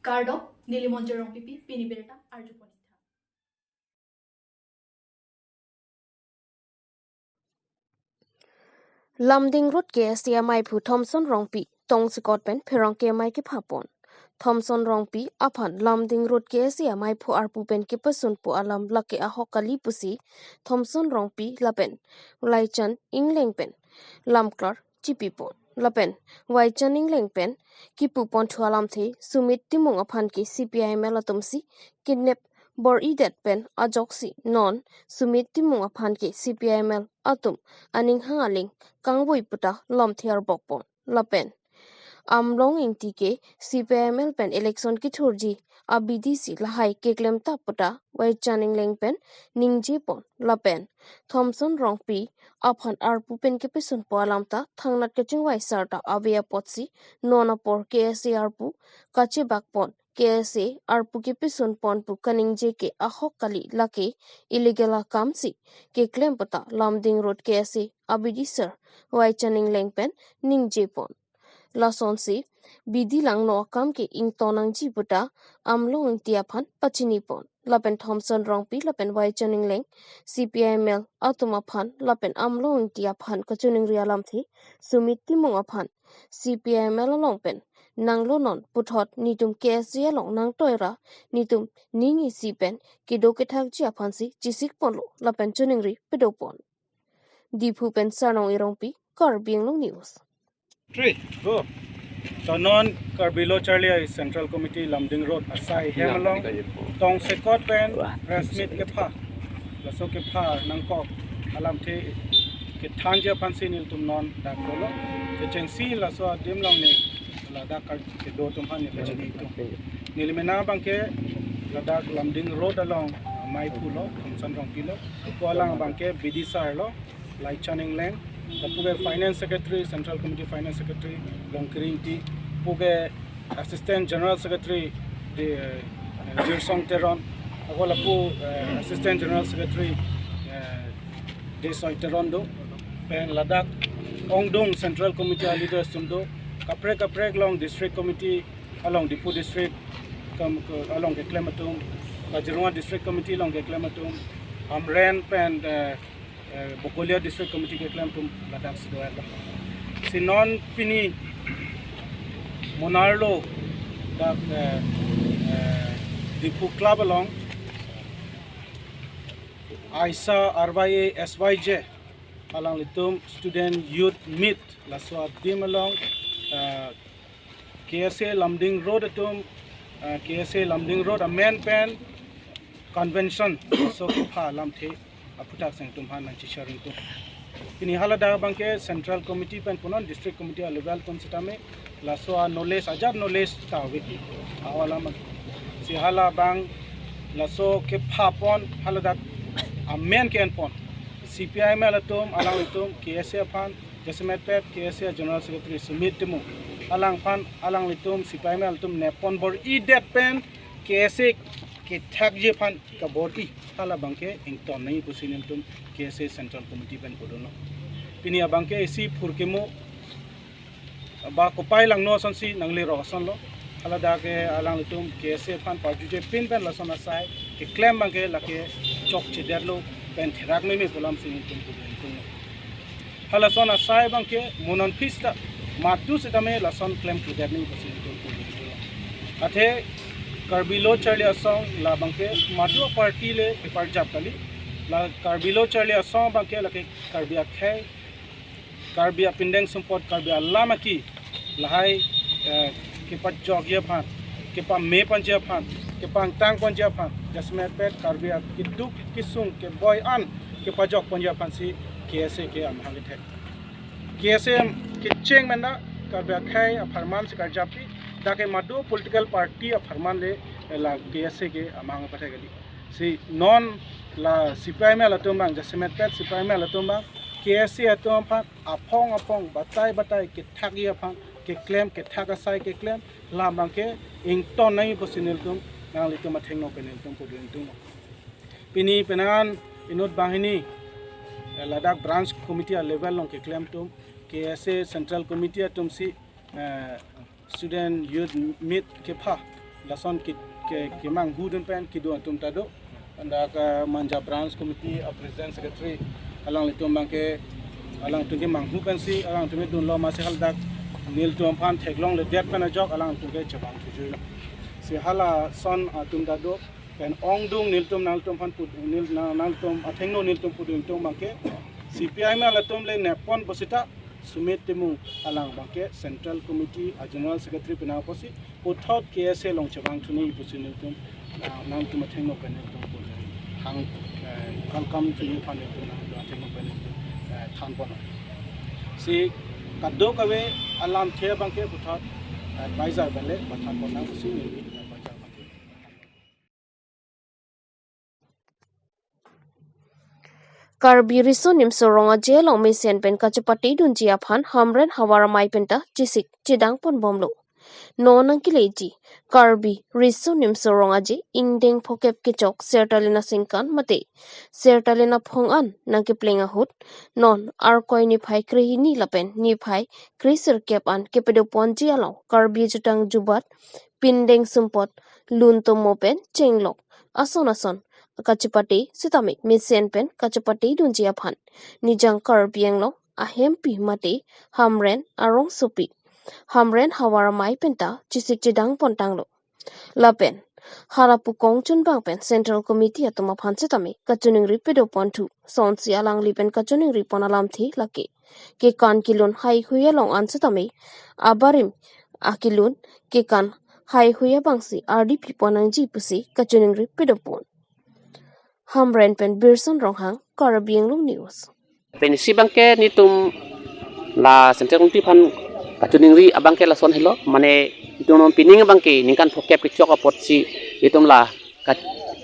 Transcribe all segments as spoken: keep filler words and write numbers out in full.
Kardom, neli Monjir Rongpipi, pini birta arjupon. Lumding Road K S A amaiphu Thomson Rongpi tongsekot pen pherangke amei kephapon. Thomson Rongpi aphan Lumding Road K S A amaiphu arpu pen kepesunpo alam lake ahok kali pusi Thomson Rongpi lapen Laichan Engleng pen lamklar chipipon. Lapen Laichan Engleng pen kipuponthu alamthe Sumit Timung aphan ke C P I M L atumsi kidnap bor-idet pen ajoksi non Sumit Timung aphan ke C P I M L atum aning hang aling kangvoi puta lamthe arbokpon. Lapen Amlong Ingti ke C P I M L pen election kethurji abidi si lahai keklem ta puta Laichan Engleng pen ningjepon. Lapen Thomson Rongpi aphan arpu pen kepesunpo alam ta thangnat kachingvai sar ta ave apotsi non apor K S A arpu kachebakpon, K S A arpu kepesunpon pu kaningje ke ahok kali, lake illegal akamsi keklem puta Lumding Road K S A abidi sir Laichan Engleng pen ningjepon. Lasonsi bidi langno akam ke ington nangji puta Amlong Ingti aphan pachinipon. Lapen Thomson Rongpi lapen Laichan Engleng C P I M L atum aphan lapen Amlong Ingti aphan kachiningri alamthe Sumit Timung aphan C P I M L along pen nanglo non puthot netum K S A along nangtoira netum ning isi pen kedo kethakji aphansi chisikponlo lapen chiningri pedopon. Diphu pen Sarnong Irongpi, Karbi Anglong News. Three, go. To non Karbi Lo Charli Central Committee Lumding Road asai hem along tongsekot pen press meet kepha, laso kepha nangkok alamthe kethanji aphansi nelitum non dak dolo. Kechengsi laso adim along ne ladak kar kedo atum aphan ne pachini tum. Neli mena abangke ladak Lumding Road along amaiphu lo, Thomson Rongpi lo. Ko alang abangke B D sir lo, Laichan Engleng, lapu ke Finance Secretary, Central Committee Finance Secretary, Longkiri Ingti, pu ke Assistant General Secretary, de, eh, Jirsong Teron, ako lapu, eh, Assistant General Secretary, eh, Desoi Teron do, pen ladak ongdung Central Committee a leaders atum do, kaprek kaprek along District Committee, along Diphu District, kam, ke, along keklem atum, Kaziranga District Committee along keklem atum, Hamren pen, eh, eh, Bokolia District Committee keklem atum ladak si do-et lo. Si non pini monarlo dak, eh, eh, Diphu Club along Aisa R Y A S Y J alanglitum Student Youth Meet laso adim along, eh, K S A Lumding Road atum, eh, K S A Lumding Road amen pen convention laso kepha alamthe aphuthak si nelitum aphan nangchisharing tum. Pini haladak abangke Central Committee pen punon District Committee a level atum sitame laso a knowledge, ajat knowledge ta ave. Aho alam si halabang laso kephapon haladak amen ke-enpon C P I M L atum, alanglitum K S A aphan, jasemet pet K S A General Secretary Sumit Timung, alangphan alanglitum C P I M L atum neppon bor-idet pen K S A kethakji aphan kabor-i, halabangke ington nangji pusi nelitum K S A Central Committee pen pudunlo. Pini abangke isi phurkimo ba kopai langno asonsi nanglerok asonlo. Haladak ke alanglitum K S A aphan parjuje pin pen lason asai keklem abangke lake chokchedetlo pen therak meme pu alamsi nelitum pudun tum. Halason asai abangke mo non aphi seta madu sitame lason klemkledet nangji pusi nelitum pudun tum. Athe Karbi Lo Charli Asong labangke madu party le keparjap kali. La Karbi Lo Charli Asong abangke lake Karbi akhei, Karbi apindeng sumpot, Karbi alam aki lahai, eh, kepajokji aphan, kepameponji aphan, kepangtangponji aphan, jasemet pet Karbi akeduk kesung keboi an kepajokponji aphansi K S A ke amahang kethek. K S A kecheng mena Karbi akhei apharman si karjappi, dak ke madu political party apharman le la K S A ke amahang pathek kali. Si non la C P I M L atum abang, jasemet pet C P I M L atum abang, K S A atum aphan aphong aphong, batai batai kethakji aphan keklem, kethak asai keklem, labangke ington nangji pusi nelitum, nanglitum athengno pen nelitum pudun tum. Pini penang inut banghini, eh, ladak branch committee a level along keklem atum, K S A Central Committee atumsi, eh, Student Youth Meet kepha Lason ki, ke, kemanghu dun pen kedun atum ta do. Anda ke Manja Branch Committee a President Secretary alanglitum abangke, alangtum kemanghu pensi alangtum kedunlo, masi hadak nelitum aphan theklongledet pen ajok alangtum ke chevang thujuilo. Si halason atum ta do pen ongdung nelitum nangtum aphan pud, nel, nang, nangtum athengno nelitum pudun atum abangke C P I M atum le nepon pusita Sumit Timung alang abangke Central Committee a General Secretary penang apotsi puthot K S A along chevang thuni pusi nelitum, ah, nangtum athengno pen nelitum pudun hang, eh, welcome thuni aphan nelitum nangtum athengno pen nelitum, eh, thanpon. Si kadokave alamthe abangke puthot, eh, advisor pen le pathanpon nang pusi neli advisor pen. Karbi Riso Nimso Rong Aje along mesen pen kachepate dunji aphan Hamren havar amei penta chesik chedang ponbomlo. Non nangkeleji Karbi Riso Nimso Rong Aje ingdeng phokep kechok sertalin aningkan mate sertalin aphong an nangkepleng ahut non Arkoi niphai krehini lapen niphai kresirkep an kepadoponji along Karbi ajutang jubat, pindeng sumpot, lun tomo pen chenglok ason ason kachepate sitame mesen pen kachepate dunji aphan Nijang Karbi Anglong ahempi mate Hamren arongsopi, Hamren havar amei penta chesik chedang pontanglo. Lapen halapu kongchunbang pen Central Committee atum aphan sitame kachiningri padoponthu, sonsi alangli pen kachiningri pon alamthe lake kekan kelun heihui along an sitame abarim akelun kekan heihui abangsi ardi pipon nangji pusi kachiningri padopon. Hamren pen Birson Ronghang, Karbi Anglong News. Pensi abangke netum la Central Committee aphan kachiningri abangke lason helo, mane netum non pining abangke ningkan phokep kechok apotsi netum la ka,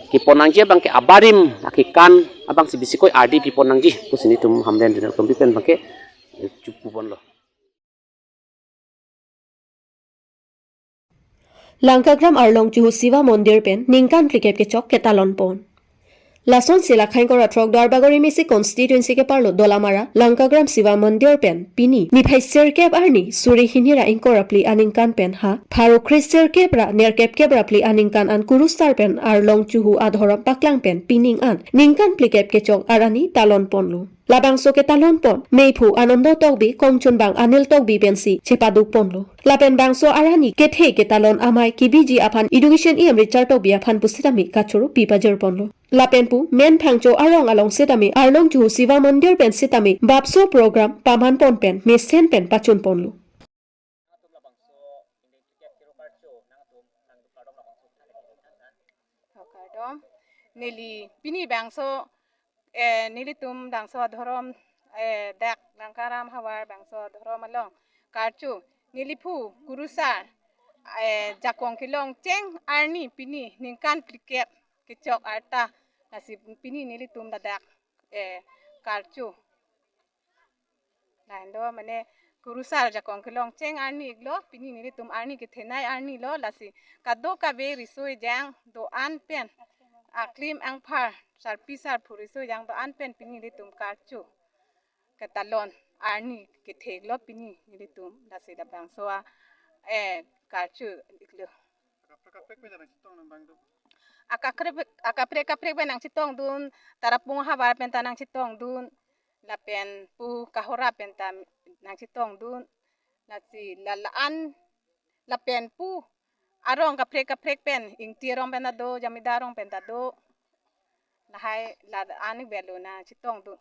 kepon nangji abangke abarim akekan abangsi bisikoi ardi pipon nangji pusi netum Hamren General Committee pen abangke, eh, chupupon lo. Langkagram Arlong Chuhu Siva Mondir pen ningkan phlikep kechok ketalon pon. Lasonsi Lakhaingkor athrok Duarbagori Misi constituency keparlo Dolamara Langkagram Siva Mondir pen pini niphai sirkep arni suri hini ra ingkoi ra phli aningkan pen ha pharo kresirkep ra nerkep kep ra phli aningkan an kurusar pen Arlong Chuhu adhorom paklang pen pining an ningkan phlikep kechok arni talon ponlo. Labangso ketalon pon meiphu Anando Tokbi, kongchunbang Anil Tokbi pensi chepaduk ponlo. Lapen bangso arni kethe ketalon amei kebiji aphan Education E M Richard Tokbi aphan pusitame kachoro pipajir ponlo. Lapen pu men Phangcho arong along sitame Arlong Chuhu Siva Mondir pen sitame bapso program paman pon pen mesen pen pachun ponlo. Kardom. Neli pini bangso, eh, nelitum bangso adhorom, eh, dak Langkagram havar bangso adhorom along karcho neli phu kurusar, eh, jakong kelongcheng arni pini ningkan phlikep kechok arta, lasi pini nelitum ladak, eh, karcho. Lahenlo mane kurusar jakong kelongcheng arni iklo, pini nelitum arni kethenei arni lo, lasi kadokave riso ejang do-an pen, aklim angphar, sarpi sarpo riso ejang do-an pen pini nelitum karcho ketalon arni kethe lo pini nelitum, lasi labangso a, eh, karcho iklo. Akaprek kaprek pen nangchetongdun, Tarapung havar penta nangchetongdun, lapen pu Kohora penta nangchetongdun, lasi la la-an lapen pu arong kaprek kaprek pen, Ingti arong penta do, Jamida arong penta do, lahai la-an ik belo nangchetongdun.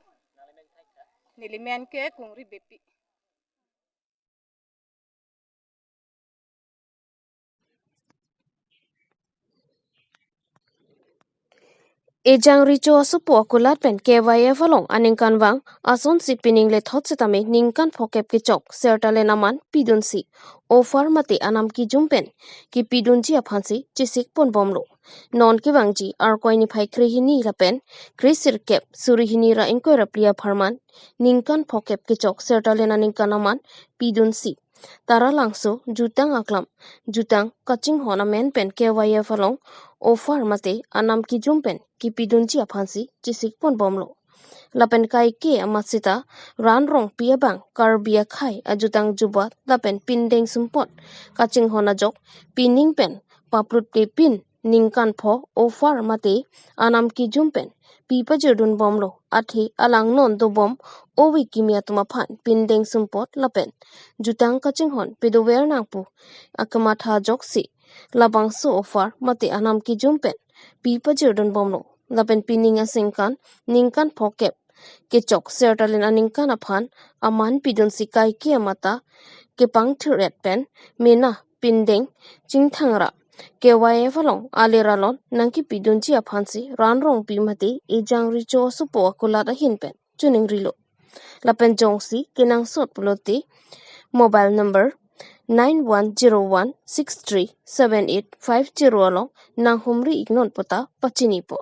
Neli men ke Kungri Beypi. Ejang recho asopo akulat pen K Y F along aningkanvang asonsi pining lethot sitame ningkan phokep kechok sertalin aman pidunsi offer mate anam kejum pen kepidunji aphansi chesik ponbomlo. Non kevangji Arkoi niphai krehini lapen kresirkep suri hini ra ingkoi ra phli apharman ningkan phokep kechok sertalin aningkan aman pidunsi Taralangso jutang aklam, jutang kachinghon amen pen K Y F along offer mate anam kejum pen kepidunji aphansi chesik ponbomlo. Lapen kaike amat sita Ran Rongpi abang Karbi akhei ajutang jubat lapen pindeng sumpot kachinghon ajok pining pen paprut pe pin ningkan pho offer mate anam kejum pen pi pajirdun bomlo, athe alangnon dobom ove kimi atum aphan pindeng sumpot lapen jutang kachinghon pedover nangpu akamatha ajoksi labangso offer mate anam kejum pen pi pajirdun bomlo. Lapen pining asingkan ningkan phokep kechok sertalin aningkan aphan aman pidunsi kaike amata kepangthir-et pen mena pindeng chingthangra K Y F along alir alon nangkepidunji aphansi Ran Rongpi mate Ejang Recho asopo akulat ahin pen choningrilo. Lapen jongsi kenangsot pulote mobile number nine one zero one six three seven eight five zero along nanghumri iknon puta pachinipo.